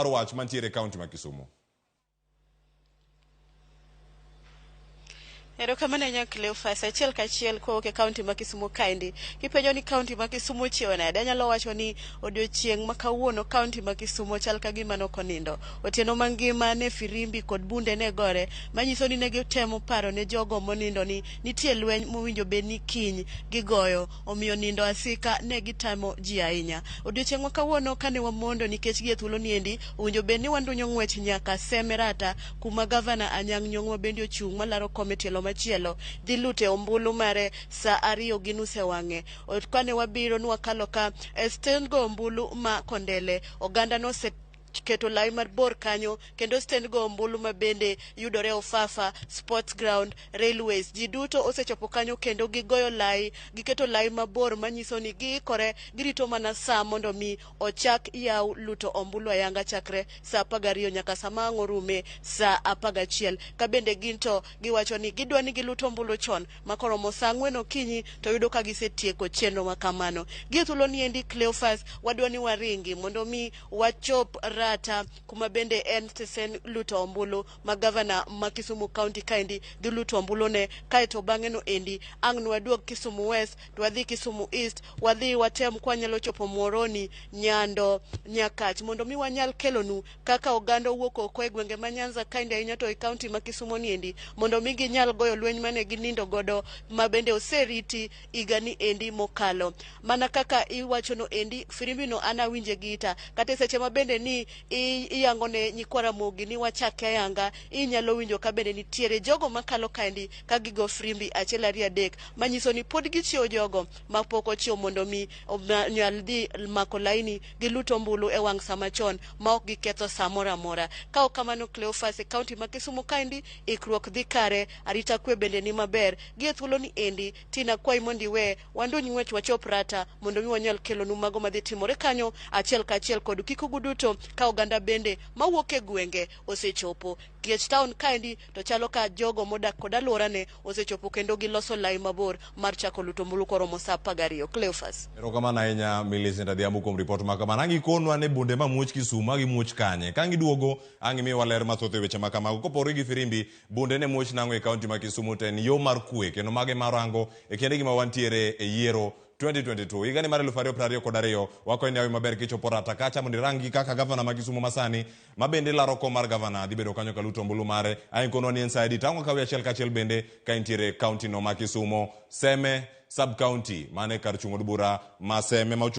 Wach mantiere e kaunti ma Kisumu. Erokamano ahinya Cleophas. Achiel kachiel kowuok e kaunti ma Kisumu kaendi. Kipenjo ni kaunti ma Kisumu ochiewo nade, anyalo wacho ni odiochieng' ma kawuono kaunti ma Kisumu chal ka gima nok onindo. Otieno mangima ne firimbi kod bunde ne gore, manyiso ni ne gitemo paro ne jogo monindo ni nitie lweny mowinjo bed ni kiny gigoyo. Omiyo nindo asika ne gitamo ji ahinya. Odiochieng' ma kawuono kane wamondo nikech gie thuolo niendi owinjo bed ni wandunyo ng'wech nyaka Seme Rata kuma gavana Anyang' Nyong'o ma bende ochung' malaro kom e tielo machielo dhi lute ombulu mare saa ariyo gi nus e wang'e. Kane wabiro nwakalo ka e stend go ombulu ma Kondele oganda nose keto lai mabor kanyo kendo stend go ombulu ma bende yudore Ofafa, Sports Ground, Railways. Ji duto osechopo kanyo kendo gigoyo lai, giketo lai mabor manyiso ni giikore, girito mana saa mondo mi ochak yaw luto ombulu ayanga chakre saa 12 nyaka sama ang' orume saa 11. Ka bende gin to giwacho ni gidwa ni gilut ombulu chon ma koromo saa 4 okinyi to yudo ka gisetieko chenro ma kamano. Gie thuolo ni endi Cleophas wadwa ni waringi mondo mi wachop Rata kuma bende en stesen luto ombulu ma gavana ma Kisumu County kaendi dhi luto ombulu ne kaeto bang'e no endi ang' nwaduog Kisumu West to wadhi Kisumu East wadhi watem kwanyalo chopo Muhoroni, Nyando, Nyakach mondo mi wanyal kelonu kaka oganda owuok oko e gwenge ma Nyanza kaendi ahinya to e kaunti ma Kisumu niendi mondo mi ginyal goyo lweny mane ginindo godo ma bende oseriti higani endi mokalo. Mana kaka iwachono endi, firimbino an awinje gi ita. Kata e seche ma bende ni iyango ne nyikwa Ramogi ni wachake ayanga, inyalo winjo ka bende nitiere jogo makalo kaendi ka gigo firimbi achiel ariyo adek, manyiso ni pod gichiewo jogo ma pok ochiewo mondo mi nyal dhi mako laini gilut ombulu e wang' sama chon ma ok giketho saa moro amora. Ka ok kamano Cleophas, e kaunti ma Kisumu kaendi ikruok dhi kare, arita kwe bende ni maber. Gie thuolo ni endi, Tina akwayi mondo iwe wanduny ng'wech wachop Rata mondo mi wanyal kelonu mago madhi timore kanyo achiel kachiel kod kikugu duto ka oganda bende mawuok e gwenge osechopo. Kiech town kaendi to chalo ka jogo modak kod aluorane osechopo kendo giloso lai mabor mar chako luto ombulu koromo saa 12. Cleophas. Erokamano ahinya Millicent Adhiambo kuom ripot ma kamano. Ang' ikonwa ni bunde ma muoch Kisumu a gimuoch kanye? Ka ang' iduogo, ang' imiwa ler mathoth e weche ma kamago. Kopore gi firimbi, bunde ne muoch nang'o e kaunti ma Kisumu to en yo mar kwe kendo mago ema arango e kindegi ma wantiere e yiero 2022. Higani mar 2022, wakwayi ni awi maber kichopo Rata kacha mondo irangi kaka gavana ma Kisumu masani ma bende laro kom mar gavana dhi bedo kanyo kaluto ombulu mare. Ang' ikonwa ni en sa adi? Tang'wa kawi achiel kachiel bende ka intiere e kaunti no ma Kisumu, Seme sub county mane kar chung' od bura ma Seme ma